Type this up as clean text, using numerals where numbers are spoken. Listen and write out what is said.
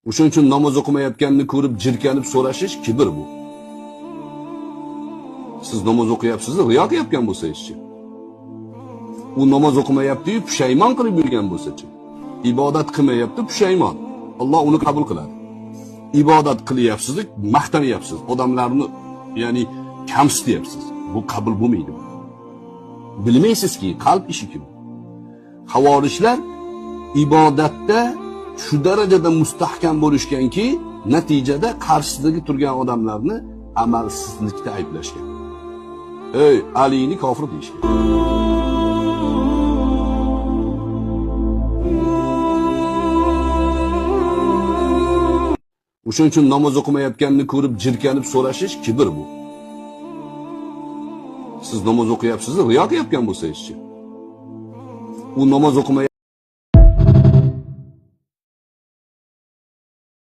O'shuning uchun namoz o'qimayotganini ko'rib jirkanib so'rashish kibr bu. Siz namoz o'qiyapsiz, riyo qilayotgan bo'lsangizchi? U namoz o'qimayapti-yu, pushaymon qilib yurgan bo'lsa-chi? Ibodat qilmayapti, pushaymon. Alloh uni qabul qiladi. Ibodat qilyapsiz, maqtanyapsiz, odamlarni ya'ni kamsityapsiz. Bu qabul bo'lmaydi. Bilmaysizki, qalb ishi kim? Havorishlar ibodatda shu darajada mustahkam bo'lishganki, natijada qarshisidagi turgan odamlarni amalsizlikda ayblashgan. Ey, Alini kofir deyishgan. O'shuning uchun namoz o'qimayotganini ko'rib jirkanib so'rashish kibr bu. Siz namoz o'qiyapsiz, riyo qilayotgan bo'lsangizchi? U namoz o'qimay